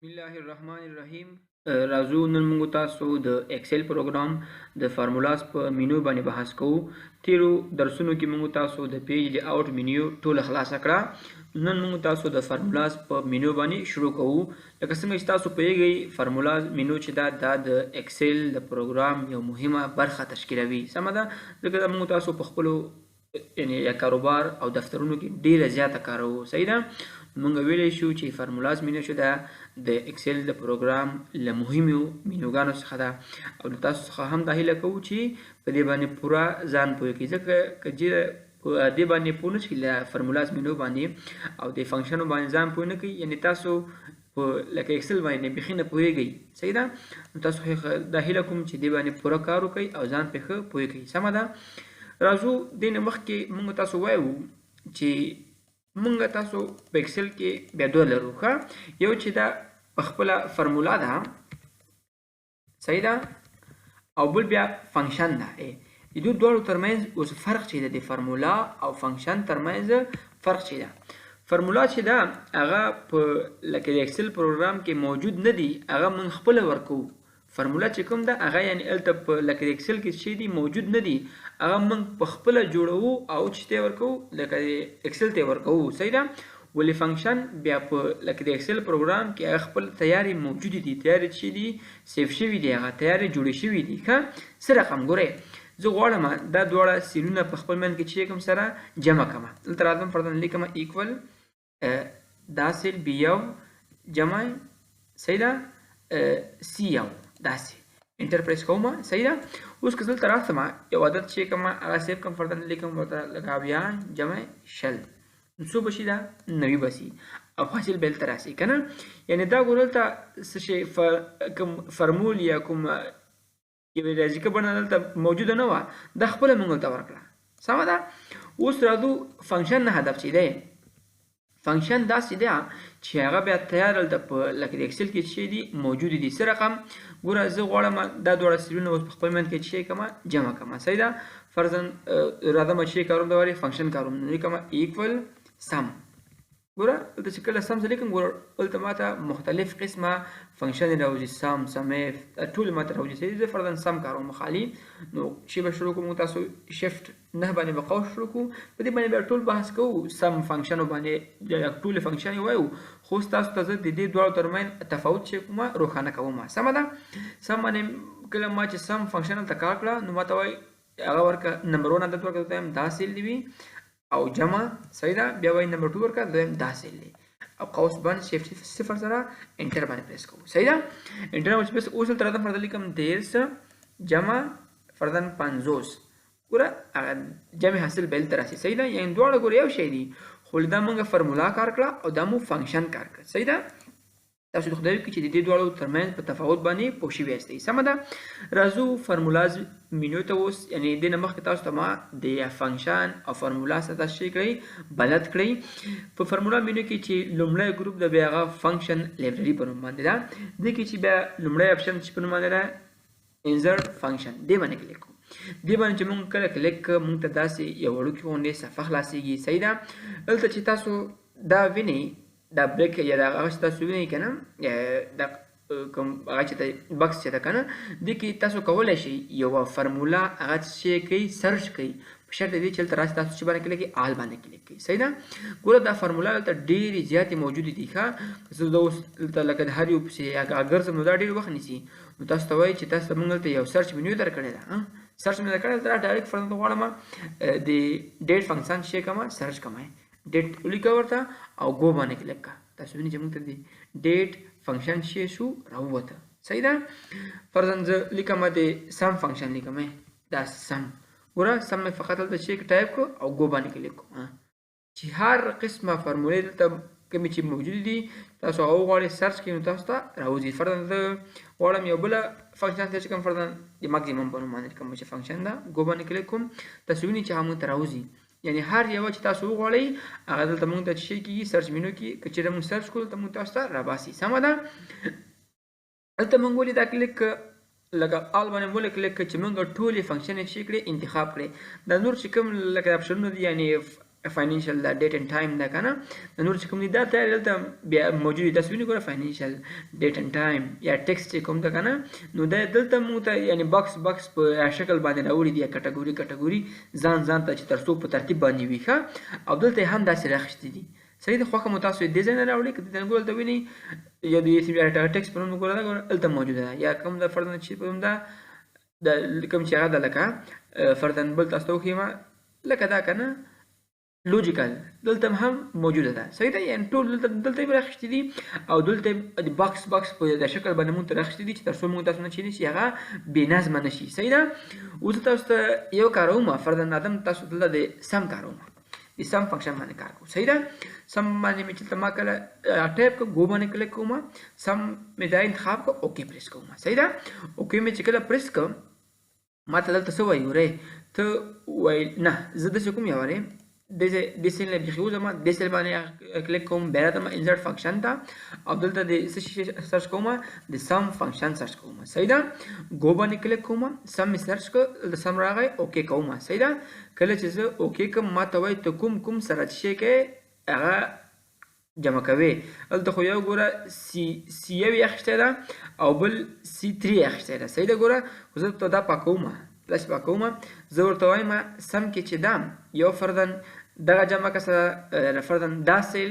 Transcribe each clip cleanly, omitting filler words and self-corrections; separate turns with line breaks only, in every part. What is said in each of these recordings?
بسم الله الرحمن الرحیم. راځو نن موږ تاسو د ایکسل پروګرام د formulas په مینو باندې بحث کوو. تیرو درسونو کې موږ تاسو د page layout menu ټوله خلاصه کړه. نن موږ تاسو د formulas په مینو باندې شروع کوو. لکه څنګه چې تاسو پوهیږئ، formulas menu چې دا د ایکسل د پروګرام یو مهمه برخه تشکیلوي. سمه ده، ځکه دا موږ تاسو په خپلو یعنی یا کاروبار او دفترونو کې ډیره زیاته کاروو. صحیح ده، موږ ویلی شو چې formulas menu چې ده د ایکسل د پروګرام له مهمو مینوګانو څخه ده، او له تاسو څخه هم دا هیله کوو چې په دې باندې پوره ځان پوه کړئ، ځکه که چېرې په دې باندې پوه نه شئ، له formulas menu باندې او د function باندې ځان پوه نه کړئ، یعنی تاسو په لکه ایکسل باندې بیخي نه پوهېږئ. صحیح ده، نو تاسو دا هیله کوم چې دې باندې پوره کار وکړئ او ځان پرې ښه پوه کړئ. سمه ده، راځو دې نه مخکې موږ تاسو وایو چې موږ تاسو په ایکسل کې بیا دوه لرو. ښه، یو چې دا په خپله فرمولا ده، صحیح ده، او بل بیا function ده. د دوی دواړو ترمنځ اوس فرق چې ده، د فرمولا او function ترمنځ فرق چې ده، فرمولا چې ده هغه په لکه د ایکسل پروګرام کې موجود نه دي، هغه موږ خپله ورکوو. فرمولا چې کوم ده هغه یعنی هلته په لکه د ایکسل کې چې دي موجود نه دي، هغه موږ په خپله جوړوو او چې ته یې ورکوو لکه د ایکسل ته یې ورکوو. صحیح ده، ولې function بیا په لکه د ایکسل پروګرام کې هغه خپل تیارې موجودې دي، تیارې چې دي save شوي دي، هغه تیارې جوړې شوي دي. ښه، څه رقم؟ ګورئ، زه غواړم دا دواړه cell ونه په خپل منځ کې چې کوم سره جمع کړم. دلته راځم، فرضاً لیکم equal دا cell B یو جمع، صحیح ده، C یو، داسې enter press کوم. صحیح ده، اوس که دلته راشم یو عدد چې کوم هغه save کوم، فرضاً لیکم ورته لکه اویا جمع 20، نو څو به شي؟ دا 90 به شي، او حاصل به دلته راشي که نه. یعنې دا ګوره دلته څه شی کوم فرمول یا کوم یوه ریاضیکه بڼه دلته موجوده نه وه، دا خپله موږ دلته ورکړه. سمه ده، اوس راځو function نه هدف چې دی، function داسې دی چې هغه بیا تیار دلته په لکه د ایکسل کې چې دي موجود دي. څه رقم؟ ګوره زه غواړم دا دواړه cell ونه اوس په خپل منځ کې چې کوم جمع کړم. صحیح ده، فرضاً راځم چې کاروم دا وارې function کاروم، نو لیکم equal sum. ګوره دلته چې کله سم زه لیکم، ګوره دلته ماته مختلف قسمه function راوځي، sum، sum if، دا ټول ماته راوځي. صحیح ده، زه فرضاً سم کاروم خالي، نو چې به شروع کوم تاسو شفت نه باندې به قوس شروع کوو، په دې باندې بیا ټول بحث کوو، sum function باندې یا ټول function یې وایو، خو اوس تاسو ته زه د دې دواړو ترمنځ تفاوت چې کوم روښانه کوم. سمه ده، سم باندې کله ما چې sum function هلته کار کړه، نو ما ته وایي هغه ورکه نمبر 1 عدد ورکړه، دویم دا cell دی وي او جمع. صحیح ده، بیا وایي نمبر 2 ورکړه، دویم دا cell دی، او قوس باندې شفت صفر سره enter باندې press کوو. صحیح ده، enter باندې press. اوس دلته راځم، فرضاً لیکم 30 جمع فرضاً 50، ګوره هغه جمع حاصل به دلته راشي. صحیح ده، یعنې دواړه ګوره یو شی دي، خو دا موږ فرمولا کار کړه او دا مو function کار کړه. صحیح ده، تاسو د خدای وکړي چې د دې دواړو ترمنځ په تفاوت باندې پوه شوي یاستئ. سمه ده، راځو formulas menu ته اوس. یعنې دې نه مخکې تاسو ته ما د function او فرمولا سره تاسو شی کړئ، بلد کړئ. په formula menu کې چې لومړی ګروپ ده بیا هغه function library په نوم باندې ده. دې کې چې بیا لومړی option چې په نوم باندې ده insert function، دې باندې کلیک کوو. دې باندې چې موږ کله کلیک کړو، موږ ته داسې یو وړوکی غوندې صفحه خلاصېږي. صحیح ده، دلته چې تاسو دا وینئ، دا بریک یا دا هغه چې تاسو وینئ که نه، دا کوم هغه چې دی، box چې ده که نه، دې کې تاسو کولی شئ یوه فرمولا هغه چې کوئ search کوئ، په شرط دې چې دلته راشي تاسو چې باندې کلیک کوئ، all باندې کلیک کوئ. صحیح ده، ګوره دا فرمولا دلته ډېرې زیاتې موجودې دي. ښه، زه دا اوس دلته لکه د هر یو پسې ګرځم، نو دا ډېر وخت نیسي. نو تاسو ته وایي چې تاسو ته موږ دلته یو search menu درکړې ده. search menu درکړې ده، دلته direct فرضاً غواړم، د date function چې کوم search کوم، date ولیکه ورته او go باندې کلیک کړه. تاسو وینئ چې موږ ته د date function چې شو راووته. صحیح ده، فرضاً زه لیکم د sum function لیکم، دا سم، ګوره سم مې فقط دلته چې ټایپ کړو او go باندې کلیک کړو. چې هر قسمه فرمولې دلته کومې چې موجودې دي تاسو هغه وغواړئ search کړئ، نو تاسو ته راوځي. فرضاً زه غواړم یو بله function search کړم، فرضاً د ماکسیمم په نوم باندې کوم چې function ده، go باندې کلیک کوم، تاسو وینئ چې هغه موږ ته راوځي. یعنې هر یوه چې تاسو وغواړئ هغه دلته موږ ته چې شی کېږي search menu کې، که چېرې موږ search کړو دلته موږ تاسو ته راباسي. سمه ده، دلته موږ ولې دا کلیک لکه all باندې ولې کلیک کړو چې موږ ټولې function یې چې کړې انتخاب کړې. دا نور چې کوم لکه option ونه دي، یعنې فاینانشل دا ډیټ اینډ ټایم ده کنه، د نور چې کوم دي دا تیار دلته بیا موجود دي. تاسو وینئ ګوره فاینانشل ډیټ اینډ ټایم یا ټیکسټ چې کوم ده کنه، نو دا دلته موږ ته یعنی باکس باکس په شکل باندې راوړي دي، یا کټګوري کټګوري ځان ځان ته چې تر څو په ترتیب باندې وي. ښه، او دلته یې هم داسې راخیستي دي. صحیح ده، خوښه مو تاسو یې دې ځای نه راوړي، که دې ځای نه ګوره دلته وینئ یا د ټیکسټ په نوم ګوره دا ګوره دلته موجوده ده، یا کوم د فرضاً چې په نوم ده د کوم چې هغه ده لکه فرضاً بل تاسو ته وښیم لکه دا که نه لوجیکل دلته هم موجوده ده. صحیح ده، یعنی ټول دلته یې راخیستي دي او دلته د باکس باکس په د شکل باندې مونږ ته راخیستي دي چې تر څو مونږ تاسو نه چې نه شي هغه بې نظمه نه شي. صحیح ده، اوس تاسو ته یو کاروم فرضاً آدم تاسو دلته د سم کاروم، د سم فنکشن باندې کار کوو. صحیح ده، سم باندې مې چې ما کله ټایپ کړ ګو باندې کلیک کوم، سم مې دا انتخاب کړ اوکې پریس کوم. صحیح ده، اوکې مې چې کله پریس کړ ما ته دلته څه وایي ورې ته وایي نه زه داسې کوم یو ورې دې سیل نه بیخي وځم، دې سیل باندې کلیک کوم، بیا راځم انسرټ فنکشن ته او دلته د څه شي سرچ کوم، د سم فنکشن سرچ کوم. صحیح ده، ګو باندې کلیک کوم، سم مې سرچ کړ، دلته سم راغی اوکې کوم. صحیح ده، کله چې زه اوکې کوم ما ته وایي ته کوم کوم سره چې شی کوې هغه جمع کوې. دلته خو یو ګوره سی یو یې اخیستی ده او بل سی تری یې اخیستی ده. صحیح ده، ګوره خو زه ته دا پاکوم، داسې پاکوم، زه ورته وایم سم کې چې دا یو فرضاً دغه جمع که سره فرضاً دا سیل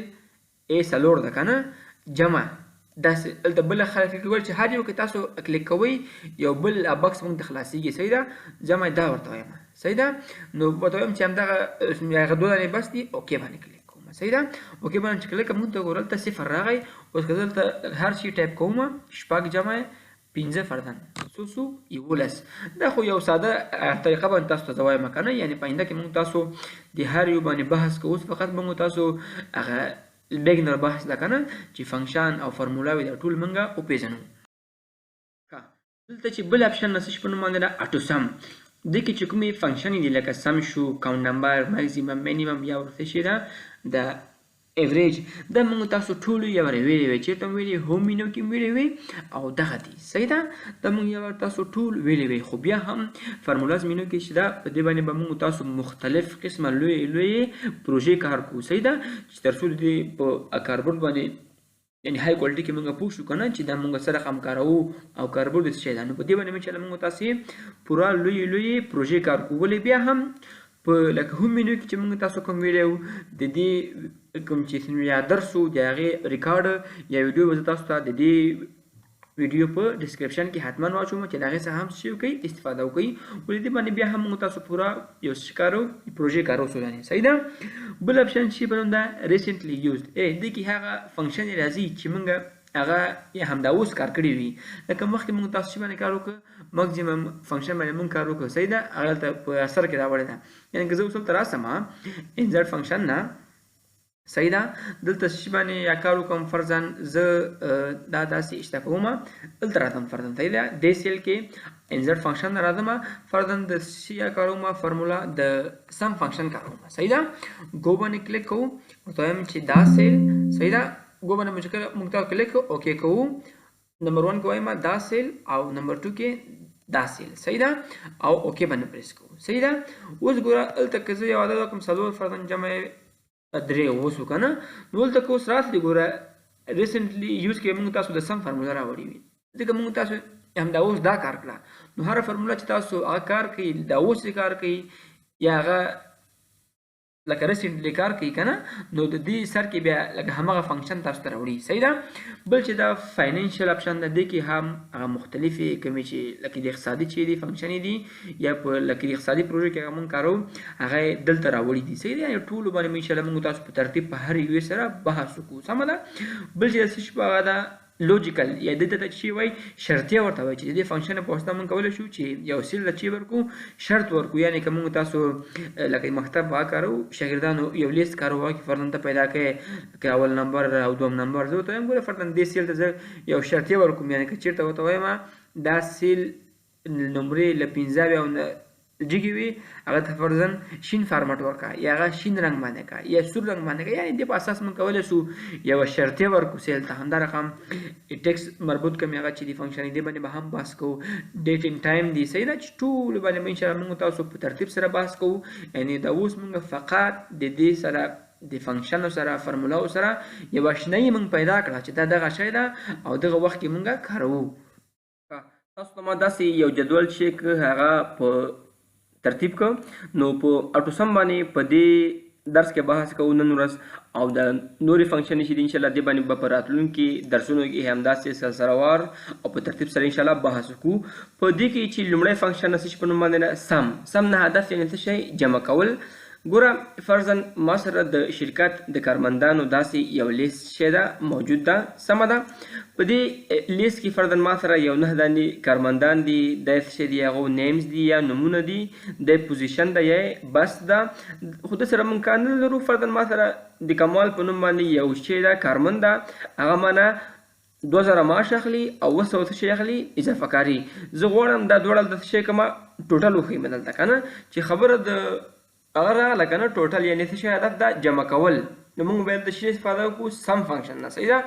ای څلور ده که نه جمع داسې دلته بله خلک کلیک کوي چې هر یو کې تاسو کلیک کوئ یو بل باکس موږ ته خلاصېږي. صحیح ده، جمع دا ورته وایم. صحیح ده، نو ورته وایم چې همدغه هغه دوه دانې بس دي، اوکې باندې کلیک کوم. صحیح ده، اوکې باندې چې کلیک کوم موږ ته ګوره دلته صفر راغی. اوس که زه دلته هر شي ټایپ کوم شپږ جمع پنځه فرضاً څو څو 11، دا خو یو ساده طریقه باندې تاسو ته زه وایم که نه، یعنې په آینده کې موږ تاسو د هر یو باندې بحث کوو. اوس فقط موږ تاسو هغه بیګنر بحث ده که نه چې فنکشن او فرمولاوې دا ټول موږ وپېژنو. دلته چې بل اپشن نه څه شي په نوم باندې ده اټو سم، دې کې چې کومې فنکشن دي لکه سم شو، کاونټ نمبر، ماکسیمم، مینیمم یا ورته شي ده د ایوریج، دا موږ تاسو ټولو یو وارې ویلې وی، چېرته مو ویلې هوم مینو کې مو ویلې وی او دغه دي. صحیح ده، دا موږ یو وار تاسو ټول ویلې وی، خو بیا هم فرمولاز مینو کې چې ده په دې باندې به موږ تاسو مختلف قسمه لویې لویې پروژې کار کوو. صحیح ده، چې تر څو د دې په کاربورډ باندې یعنی های کوالټي کې موږ پوه شو که نه چې دا موږ څه رقم کاروو او کاربورډ څه شی ده. نو په دې باندې ان شاءالله موږ تاسې پوره لویې لویې پروژې کار کوو. ولې بیا هم په لکه هوم مینو کې چې موږ تاسو کوم ویلی وو د دې کوم چې یا درس و د هغې ریکارډ یا ویډیو به زه تاسو ته د دې ویډیو په ډسکرپشن کې حتما واچوم چې د هغې څخه هم څه شي وکړئ استفاده وکړئ. ولې دې باندې بیا هم موږ تاسو پوره یو څه کارو پروژې کارو څو دانې. صحیح ده، بل اپشن چې په نوم ده ریسنټلی یوزډ، دې کې هغه فنکشن راځي چې موږ هغه یا همدا اوس کار کړی وي، لکه مخکې موږ تاسو چې باندې کار وکړ ماکسیمم فنکشن باندې موږ کار وکړ. صحیح ده، هغه دلته په اثر کې راوړې ده، یعنې که زه اوس دلته راسم انزرټ فنکشن نه، صحیح ده، دلته څه شي باندې یا کار وکړم فرضاً زه دا داسې اشته کوم، دلته راځم فرضاً. صحیح ده، دې سیل کې انزرټ فنکشن نه راځم، فرضاً د څه شي یا کاروم فرمولا د سم فنکشن کاروم. صحیح ده، ګو باندې کلیک کوو، ورته وایم چې دا سیل، صحیح ده، ګو باندې موږ کله موږ ته کلیک کوو، اوکې کوو، نمبر 1 کې وایم دا سیل او نمبر 2 کې دا سیل. صحیح ده، او اوکې باندې پریس کوو. صحیح ده، اوس ګوره دلته که زه یو عدد وکړم څلور فرضاً جمع درې اوس وکړه نه، نو دلته که اوس راتلې ګوره ریسنټلی یوز کې موږ تاسو د سم فرموله راوړې وي، ځکه موږ تاسو همدا اوس دا کار کړه. نو هره فرموله چې تاسو هغه کار کوئ دا اوس یې کار کوئ یا هغه لکه ریسنټلی کار کوي که نه، نو د دې سر کې بیا لکه هماغه فنکشن تاسو ته راوړي. صحیح ده، بل چې دا فاینانشل اپشن ده، دې کې هم هغه مختلفې کومې چې لکه د اقتصادي چې دي فنکشنې دي یا په لکه د اقتصادي پروژې کې هغه موږ کاروو هغه یې دلته راوړي دي. صحیح ده، یعنې ټولو باندې ان شاءالله موږ تاسو په ترتیب په هر یوې سره بحث وکړو. سمه ده، بل چې څه شي په هغه ده لوجیکل یا دې ته چې وایي شرطیه ورته وایي چې د دې فنکشن په واسطه موږ کولی شو چې یو سیل له چې ورکړو شرط ورکړو، یعنې که موږ تاسو لکه مکتب هغه کاروو شاګردانو یو لیست کاروو هغه کې فرضاً ته پیدا کړې که اول نمبر او دویم نمبر، زه ورته وایم ګوره فرضاً دې سیل ته زه یو شرطیه ورکوم، یعنې که چېرته ورته وایم دا سیل نمرې له پنځه اویا نه جګې وي هغه ته فرضاً شین فارمټ ورکړه، یا هغه شین رنګ باندې کړه، یا سور رنګ باندې کړه. یعنې دې په اساس موږ کولی شو یوه شرطي ورکړو cell ته. همدا رقم ټیکس مربوط کوم هغه چې د function دې باندې به هم بحث کوو، date and time دی، صحیح ده، چې ټولو باندې به انشاءالله موږ تاسو په ترتیب سره بحث کوو. یعنې دا اوس موږ فقط د دې سره د function سره فارمولاو سره یوه اشنایي موږ پیدا کړه چې دا دغه شی ده او دغه وخت کې موږ کاروو.
تاسو ته ما داسې یو جدول چې که هغه په ترتیب که نو په AutoSum باندې په دې درس کې بحث کوو نن ورځ، او د نورې function چې دي انشاءالله دې باندې به په راتلونکي درسونو کې همداسې سلسلهوار او په ترتیب سره انشاءالله بحث وکړو. په دې کې چې لومړی function څه شي په نوم باندې ده sum. sum نه هدف یعنې څه شی؟ جمع کول. ګوره فرضاً ما سره د شرکت د کارمندانو داسې یو لیست شی ده موجود ده، سمه ده. په دې لیست کې فرضاً ما سره یو 9 دانې کارمندان دي، دا څه شی دي؟ هغو names دي یا نومونه دي، د position ده یا بس ده، خو د سره موږ کار نه لرو. فرضاً ما سره د کمال په نوم باندې یو شی ده، کارمند ده، هغه ما نه 2000 معاش اخلي او 700 څه شی اخلي اضافه کاري. زه غواړم دا دواړه دلته څه شی کړم، total وښیم دلته که نه، چې خبره د هغه راغله که نه total، یعنې څه شی هدف ده؟ جمع کول. نو موږ باید د شي استفاده وکړو sum function نه، صحیح ده.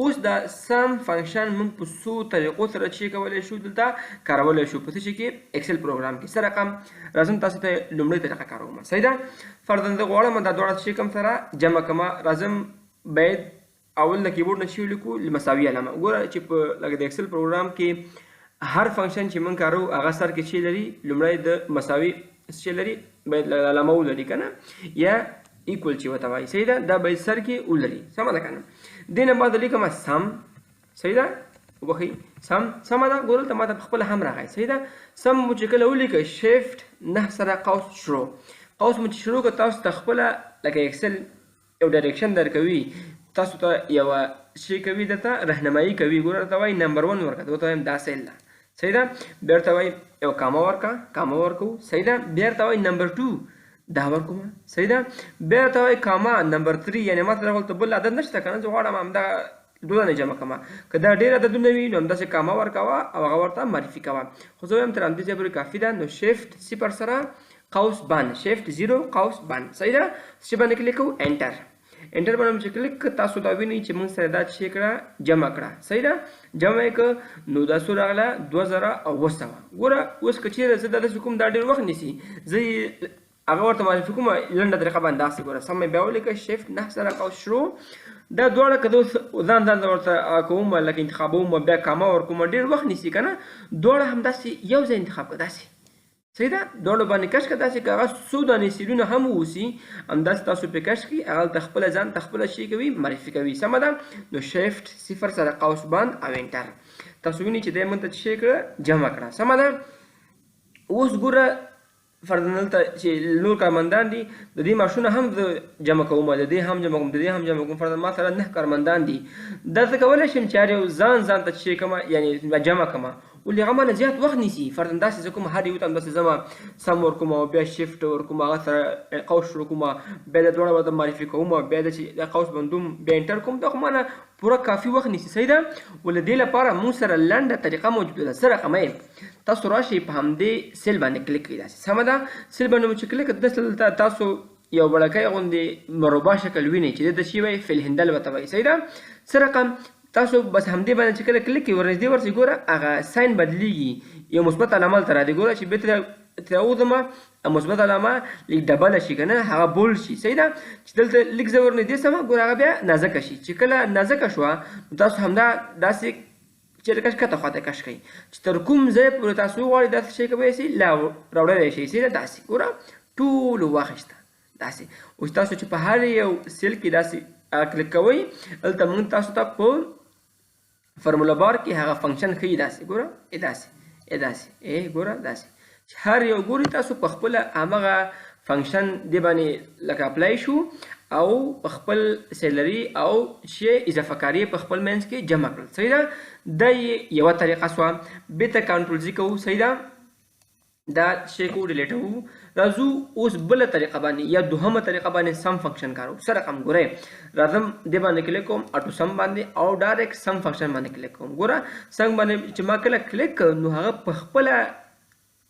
اوس دا sum function موږ په څو طریقو سره چې کولی شو دلته کارولی شو په څه شي کې؟ Excel پروګرام کې. څه رقم؟ راځم تاسو ته لومړۍ طریقه کاروم، صحیح ده. فرضاً زه غواړم دا دواړه څه شي کوم سره جمع کړم، راځم باید اول د کیبورډ نه چې ولیکو مساوي علامه. وګوره چې په لکه د Excel پروګرام کې هر function چې موږ کاروو هغه سر کې چې لري لومړی د مساوي څه لري، باید علامه ولري که نه، یا equal چې ورته وایي، صحیح ده. دا باید سر کې ولري، سمه ده که نه. دې نه بعد لیکم sum، صحیح ده، وبخښئ sum، سمه ده. ګوره دلته ما ته په خپله هم راغی، صحیح ده. sum مو چې کله ولیکه shift 9 سره قوس شروع، قوس مو چې شروع کړه تاسو ته خپله لکه Excel یو direction درکوي، تاسو ته یوه شی کوي، درته رهنمایي کوي. ګوره درته وایي number 1 ورکړه، ورته وایم دا cell ده، صحیح ده. بیا ورته وایي یو کامه ورکړه، کامه ورکوو، صحیح ده. بیا ورته وایي number 2 دا ورکوم، صحیح ده. بیا ورته وایي کامه number 3، یعنې ما ته دلته بل عدد نشته که نه، زه غواړم همدا دوه دانې جمع کړم. که دا ډېر عددونه وي نو همداسې کامه ورکوه او هغه ورته معرفي کوه. خو زه وایم تر همدې ځایه پورې کافي ده. نو shift 0 سره قوس بند، shift 0 قوس بند، صحیح ده. څه باندې کلیک کوو؟ enter. enter باندې چې کلیک کړ تاسو دا وینئ چې موږ سره دا چې کړه جمع کړه، صحیح ده. جمع یې کړه نو دا څو راغله؟ 2700. ګوره اوس که چېرې زه دا داسې کوم دا ډېر وخت نیسي، زه یې هغه ورته معرفي کوم لنډه طریقه باندې داسې. ګوره سم یې بیا ولیکه shift 9 سره قوس شروع، دا دواړه که زه ځان ځان ورته کوم لکه انتخابوم بیا کامه ورکوم ډېر وخت نیسي که نه، دواړه همداسې یو ځای انتخاب کړه داسې، صحیح ده. دواړو باندې کش کړه داسې که هغه څو دانې cell ونه هم واوسي همداسې تاسو پرې کش کړئ، هغه هلته خپله ځان ته خپله شی کوي معرفي کوي، سمه ده. نو shift 0 سره قوس بند او enter، تاسو وینئ چې دی موږ ته څه شی کړه؟ جمع کړه، سمه ده. اوس ګوره فرضاً دلته چې نور کارمندان دي د دې معاشونه هم زه جمع کوم، د دې هم جمع کوم، د دې هم جمع کوم. فرضاً ما سره 9 کارمندان دي، دا زه کولی شم چې هر یو ځان ځان ته څه شی کړم، یعنې جمع کړم، ولې هغه ما نه زیات وخت نیسي. فرضاً داسې زه کوم هر یو ته همداسې زما sum ورکوم او بیا shift ورکوم، هغه سره قوس شروع کوم، بیا دا دواړه ورته معرفي کوم، بیا دا چې دا قوس بندوم بیا enter کوم، دا خو ما نه پوره کافي وخت نیسي، صحیح ده. ولې دې لپاره موږ سره لنډه طریقه موجوده ده. څه رقمه یې؟ تاسو راشئ په همدې cell باندې کلیک کړئ داسې، سمه ده. cell باندې مو چې کلیک کړ داسې دلته تاسو یو وړوکی غوندې مربع شکل وینئ چې دې ته شی وایي fill handle ورته وایي، صحیح ده. څه رقم تاسو بس همدې باندې چې کله کلیک کړئ ورنږدې ورسئ، ګوره هغه sign بدلېږي، یو مثبت علامه هلته راځي. ګوره چې بېرته ترې ووځم مثبت علامه لږ ډبله شي که نه هغه bold شي، صحیح ده. چې دلته لږ زه ورنږدې سم ګوره هغه بیا نازکه شي، چې کله نازکه شوه نو تاسو همدا داسې چېرې کش کښته خواته کش کړئ چې تر کوم ځای پورې تاسو وغواړئ داسې شی کولی شئ لا راوړلی شئ، صحیح ده. داسې ګوره ټولو واخیسته داسې. اوس تاسو چې په هر یو cell کې داسې کلیک کوئ دلته موږ تاسو ته په formula bar کې هغه function ښیي داسې. ګوره ای داسې، ای داسې، ای ګوره داسې، چې هر یو ګوري تاسو په خپله همغه function دې باندې لکه apply شو او په خپل salary او چې اضافه کاري په خپل منځ کې جمع کړل، صحیح ده. دا یې یوه طریقه سوه. بېرته control Z کوو، صحیح ده. دا شی کوو delete وو. راځو اوس بله طریقه باندې یا دوهمه طریقه باندې sum function کاروو. څه رقم؟ ګورئ راځم دې باندې کلیک کوم auto sum باندې او direct sum function باندې کلیک کوم. ګوره sum باندې چې ما کله کلیک کړ نو هغه په خپله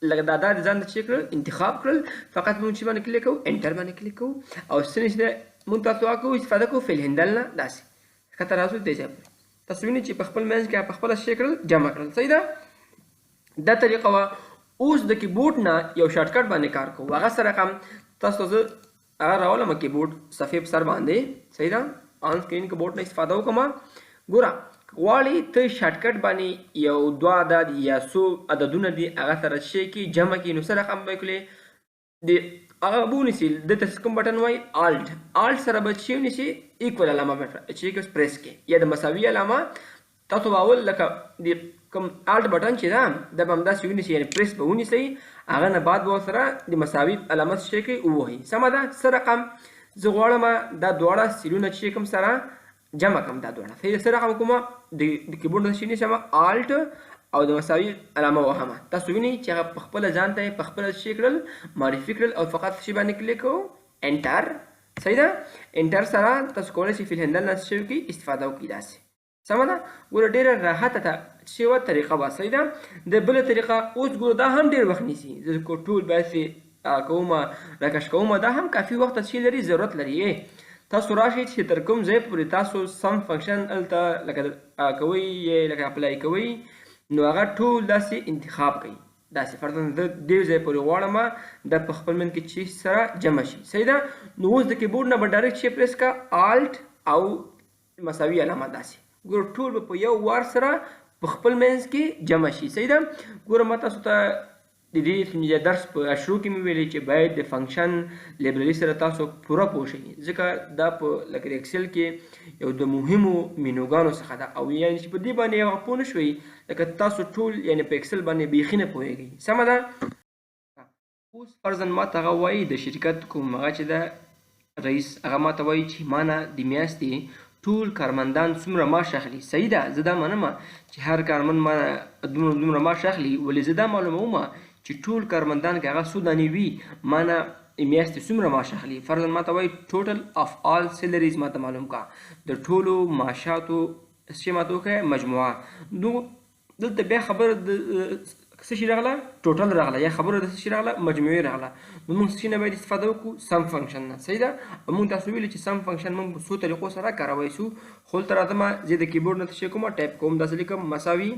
لکه دا دا ځان ته چې کړل انتخاب کړل، فقط موږ چې باندې کلیک کوو enter باندې کلیک کوو او څه چې موږ تاسو کوو استفاده کوو fill handle نه داسې ښکته راځو دې ځای پورې. تاسو وینئ چې په خپل منځ کې په خپله شی کړل جمع کړل. صحیح ده، دا طریقه وه. اوس د کیبورډ نه یو shortcut باندې کار کوو، هغه څه رقم تاسو زه هغه راولم کیبورډ صفحې په سر باندې. صحیح ده، on screen keyboard نه استفاده وکړم. ګوره غواړي ته shortcut باندې یو دوه عدد یا څو عددونه دي هغه سره شی کې جمع کړي، نو څه رقم به یې کړې؟ د هغه به ونیسي، دلته کوم بټن وایي Alt، Alt سره به چې ونیسي equal علامه به چې پریس کړي یا د مساوي علامه. تاسو به اول لکه د کوم Alt بټن چې ده دا به همداسې ونیسي، یعنې پریس به ونیسئ، هغه نه بعد به ورسره د مساوي علامه څه کوي ووهئ. سمه ده، څه رقم زه غواړم دا دواړه سیلونه چې کوم سره جمع کړم، دا دواړه صحیح ده. څه رقم کوم د کیبورډ نه چې نیسم Alt او د مساوي علامه وهمه. تاسو وینئ چې هغه په خپله ځان ته یې په خپله څه کړل معرفي کړل او فقط څه باندې کلیک کوو enter. صحیح ده، enter سره تاسو کولی شئ fill handle نه څه وکړئ استفاده وکړئ داسې. سمه ده، ګوره ډېره راحته ته څه یوه طریقه وه. صحیح ده، د بله طریقه اوس ګوره دا هم ډېر وخت نیسي، زه ټول داسې کومه راکش کومه، دا هم کافي وخت څه لري ضرورت لري. تاسو راشئ چې تر کوم ځای پورې تاسو sum function هلته لکه کوئ یې لکه apply کوئ، نو هغه ټول داسې انتخاب کړئ. داسې فرضاً زه دې ځای پورې غواړم دا په خپل منځ کې چې سره جمع شي. صحیح ده، نو اوس د کیبورډ نه به direct چې پریس کړه Alt او مساوي علامه داسې، ګوره ټول به په یو وار سره په خپل منځ کې جمع شي. صحیح ده، ګوره ما تاسو ته د دې درس په شروع کې مې ویلي چې باید د function library سره تاسو پوره پوه شئ، ځکه دا په لکه د Excel کې یو د مهمو مینوګانو څخه ده، او یعنې چې په دې باندې هغه پوه نه شوئ لکه تاسو ټول یعنې په Excel باندې بیخي نه پوهېږئ. سمه ده، اوس فرضاً ما ته هغه وایي د شرکت کوم هغه چې ده رئیس، هغه ما ته وایي چې ما نه د میاشتې ټول کارمندان څومره معاش اخلي. صحیح ده، زه دا منم چې هر کارمند ما دومره دومره معاش اخلي، ولې زه دا معلوموم چې ټول کارمندان که هغه څو دانې وي ما نه میاشتې څومره معاش اخلي. فرضاً ما ته وایي total of all salaries ما ته معلوم کړه، د ټولو معاشاتو څه ما ته وښیه مجموعه. نو دلته بیا خبره د څه شي راغله؟ total راغله، یا خبره د څه شي راغله؟ مجموعې راغله. نو موږ څه شي نه باید استفاده وکړو؟ sum function نه. صحیح ده، او موږ تاسو ویلي چې sum function موږ په څو طریقو سره کارولی شو. خو دلته راځم زه د کیبورډ نه څه شی کوم ټایپ کوم، داسې لیکم مساوي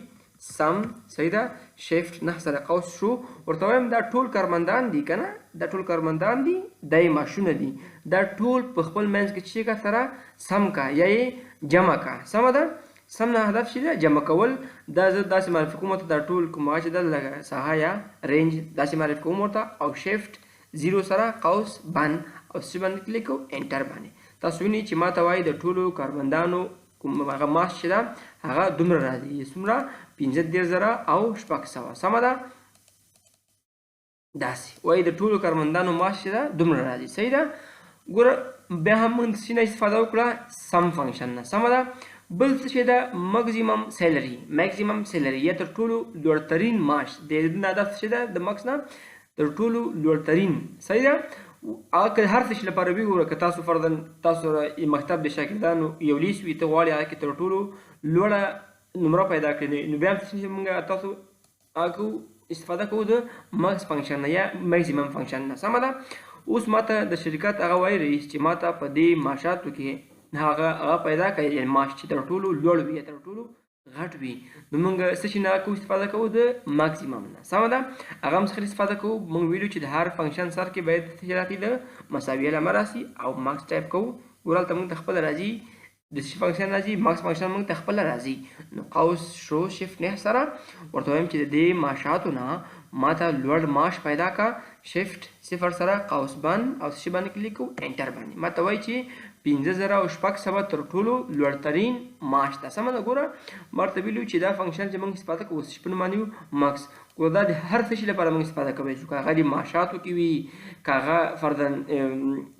sum. صحیح ده، شیفت 9 سره قوس شو، ورته وایم دا ټول کارمندان دي که نه، دا ټول کارمندان دي، دا یې معاشونه دي، دا ټول په خپل منځ کې چې کا سره sum کا یا یې جمع کا. سمه ده، sum نه هدف چې ده جمع کول. دا زه داسې معرفي کوم ورته، دا ټول کوم هغه چې ده لکه ساحه یا range داسې معرفي کوم ورته، او شیفت 0 سره قوس بند او څه باندې کلیک کوو enter باندې. تاسو وینئ چې ما ته وایي د ټولو کارمندانو کوم هغه معاش چې ده هغه دومره راځي، څومره؟ 35,600. سمه ده، داسې وایي د ټولو کارمندانو معاش چې ده دومره راځي. صحیح ده، ګوره بیا هم موږ څه نه استفاده وکړه sum function نه. سمه ده، بل څه چې ده maximum salary، maximum salary یا تر ټولو لوړترین معاش، د دې نه هدف څه ده د max نه تر ټولو لوړترین. صحیح ده، هغه که هر څه لپاره وي، ګوره که تاسو فرضاً تاسو مکتب د شاګردانو یو لیست وي، ته غواړې هغه کې تر ټولو لوړه نمره پیدا کړې، نو بیا هم څه موږ تاسو هغه کوو استفاده کوو د max function نه یا maximum function نه. سمه ده، اوس ما ته د شرکت هغه وایي رئیس چې ما ته په دې معاشاتو کې هغه پیدا کړي، یعنې معاش چې تر ټولو لوړ وي یا تر ټولو غټ وي، نو موږ څه شي نه کوو استفاده کوو د maximum نه. سمه ده، هغه هم څخه استفاده کوو. موږ ویلو چې د هر function سر کې باید څه شي راسي؟ د مساوي علامه راسي او max ټایپ کوو. ګوره هلته موږ ته خپله راځي د څه function راځي؟ max function موږ ته خپله راځي. نو قوس شو شیفت 9 سره ورته وایم چې د دې معاشاتو نه ما ته لوړ معاش پیدا کا، شیفت 0 سره قوس بند او څه باندې کلیک کوو enter باندې. ما ته وایي چې 5,600 تر ټولو لوړترین معاش ده. سمه ده، ګوره ما ورته ویلو چې دا function چې موږ استفاده کوو څه په نوم باندې وو؟ max. ګوره دا د هر څه شي لپاره موږ استفاده کولی شو، که هغه د معاشاتو کې وي، که هغه فرضاً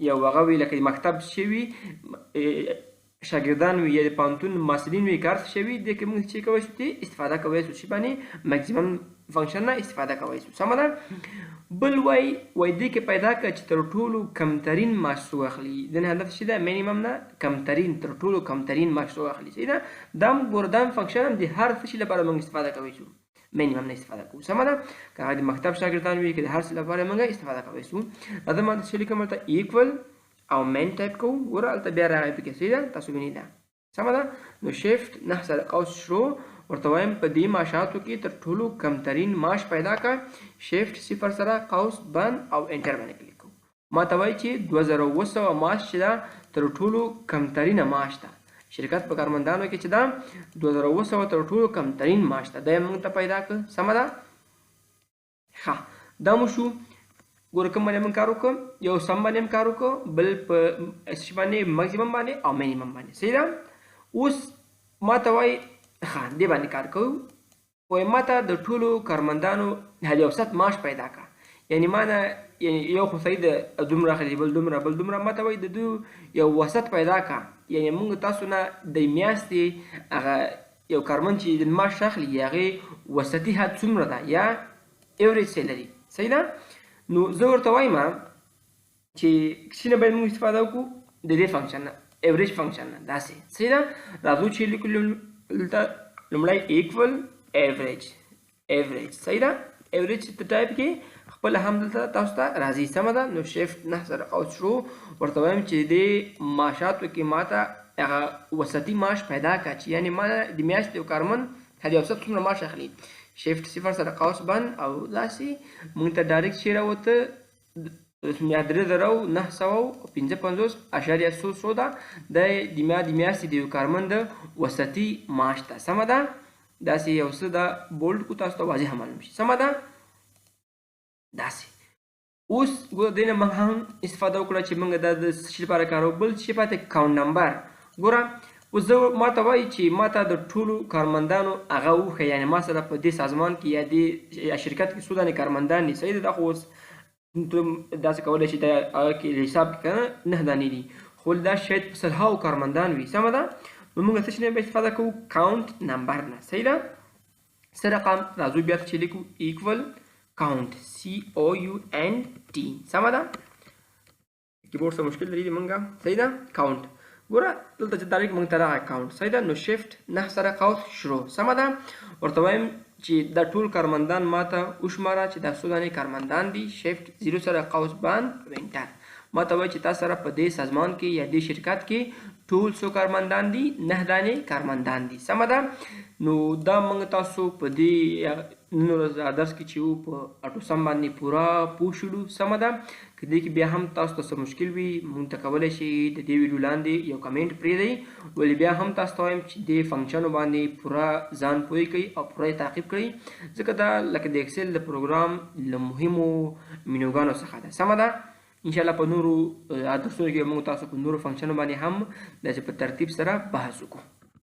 یو هغه وي لکه د مکتب څه وي، شاګردان وي یا د پوهنتون محصلین وي، که هر څه وي، دې کې موږ چې کولی شو ترې استفاده کولی شو، چې باندې maximum function نه استفاده کولی شو. سمه ده، بل وایي دې کې پیدا کړه چې تر ټولو کمترین معاش څو اخلي. د نه هدف څه ده؟ minimum نه کمترین، تر ټولو کمترین معاش څو اخلي. صحیح ده، دا هم ګوره دا هم function هم د هر څه شي لپاره موږ استفاده کولی شو. minimum نه استفاده کوو، سمه ده؟ که هغه د مکتب شاګردان وي، که د هر څه لپاره موږ استفاده کولی شو. راځه ما څه لیکم هلته equal او min ټایپ کوو. ګوره هلته بیا راغی پکې، صحیح ده؟ تاسو وینئ دا، سمه ده؟ نو shift 9 سره قوس شروع، ورته وایم په دې معاشاتو کې تر ټولو کمترین معاش پیدا کړه. shift 0 سره قوس بند او enter باندې کلیک کوو. ما ته وایي چې 2700 معاش چې ده تر ټولو کمترینه معاش ده. شرکت په کارمندانو کې چې ده 2700 تر ټولو کمترین معاش ده، دا یې موږ ته پیدا کړ، سمه ده؟ ښه، دا مو شو. ګوره کوم باندې موږ کار وکړو، یو sum باندې هم کار وکړو، بل په څه باندې maximum باندې او minimum باندې، صحیح ده؟ اوس ما ته وایي ښه دې باندې کار کوو، وایي ما ته د ټولو کارمندانو حد اوسط معاش پیدا کړه. یعنی ما نه، یعنی یو خو صحیح ده دومره اخلي، بل دومره، بل دومره، ما ته وایي د دوی یو وسط پیدا کړه. یعنی موږ تاسو نه د میاشتې هغه یو کارمند چې د معاش اخلي هغې وسطي حد څومره ده یا average salary، صحیح ده؟ نو زه ورته وایم چې څه نه باید موږ استفاده وکړو د دې function نه، average function نه، داسې، صحیح ده؟ راځو چې لیکو دلته لومړی equal average، average، صحیح ده؟ average ته ټایپ کې خپله هم دلته تاسو ته راځي، سمه ده؟ نو shift 9 سره قوس شروع، ورته وایم چې دې معاشاتو کې ما ته هغه وسطي معاش پیدا کړه چې یعنی ما د میاشتې یو کارمند حد اوسط څومره معاش اخلي. shift 0 سره قوس بند او داسې موږ ته direct چې راوته 3955 اشاریه څو څو ده، د میاشتې د یو کارمند وسطي معاش ده، سمه ده؟ داسې یو څه دا bold کو تاسو ته واضح معلوم شي، سمه ده؟ داسې. اوس ګوره دې نه موږ هم استفاده وکړه چې موږ دا د څه شي لپاره کاروو. بل څه پاتې count number. ګوره اوس زه ما ته وایي چې ما ته د ټولو کارمندانو هغه وښیه، یعنې ما سره په دې سازمان کې یا دې شرکت کې څو دانې کارمندان دي، صحیح ده؟ دا خو اوس داسې کولی شي دا هغه کې حساب کې که نه 9 دانې دي، خو دا شاید په سلهاو کارمندان وي، سمه ده؟ نو موږ څه شي نه به استفاده کوو؟ count number نه، صحیح ده؟ څه رقم راځو بیا چې لیکو equal count، C O U N T، سمه ده؟ کیبورډ سره مشکل لري موږ، صحیح ده؟ count. ګوره دلته چې direct موږ ته راغی count، صحیح ده؟ نو shift 9 سره قوس شروع، سمه ده؟ ورته وایم چې دا ټول کارمندان ما ته وشماره چې دا څو دانې کارمندان دي. shift 0 سره قوس بند او enter. ما ته وایي چې تا سره په دې سازمان کې یا دې شرکت کې ټول څو کارمندان دي؟ 9 دانې کارمندان دي، سمه ده؟ نو دا موږ تاسو په دې نن ورځ درس کې چې وو په AutoSum باندې پوره پوه شولو، سمه ده؟ که دې کې بیا هم تاسو ته څه مشکل وي موږ ته کولی شئ د دې ویډیو لاندې یو comment پرېږدئ. ولې بیا هم تاسو ته وایم چې دې function ونو باندې پوره ځان پوه کړئ او پوره یې تعقیب کړئ، ځکه دا لکه د Excel د پروګرام له مهمو مینوګانو څخه ده، سمه ده؟ انشاءالله په نورو درسونو کې موږ تاسو په نورو function ونو باندې هم داسې په ترتیب سره بحث وکړو.